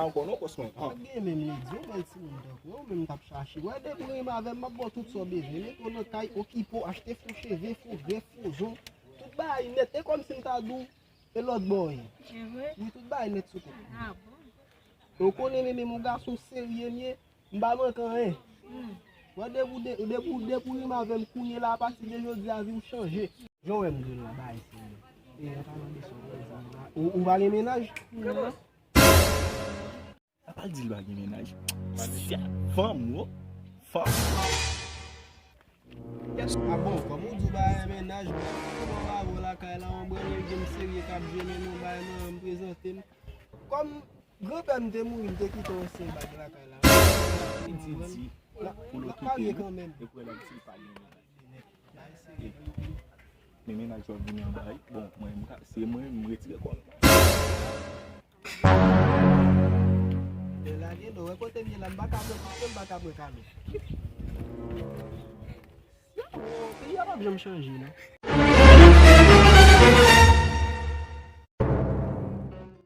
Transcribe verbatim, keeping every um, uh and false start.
Ankò non, bòs mwen. Pa gen menm ledi, yon bèl timoun tankou ou menm k ap chache. Wè, depi w renmen avè m, m ap ba w tout sa w bezwen. Mete w nan kay, okipe w, achte fo cheve, fo grèf, fo zon. Tout bagay nèt. E kòmsi m ta di w, e lòt bò w ye. Wi, tout bagay nèt sou kont mwen. E w konnen menm, menm yon gason serye m ye, m pa manke anyen. Wè, depi w de- depi w- depi w renmen avè m kounye la, apati de jodi a, vi w chanje. Jan w wè m di w la, bagay serye. E an palan de sa w di la, ou ou pa gen mennaj? Apa l di l pa gen mennaj? Sèt fanm, wo. Fanm. A bon, kòm ou di w pa gen mennaj, mwen mwen pa avè w lakay la, yon branle gen m serye k ap jennen, non, bay mwen, m prezante m. Kòm granpè m te mouri, m te kite yon ansyen bag lakay la. Li di, di, pou l N ap marye okipe l. Kanmenm. Epi w wè l ap di l pa gen mennaj. Men mennaj w ap vini anba, wi. Bon, mwen, m ka- se mwen, m retire kò m. Lè lage, non, wè kote m ye la, m pa ka pran kado, m pa ka pran kado. Yo, peyi a p ap janm chanje, non.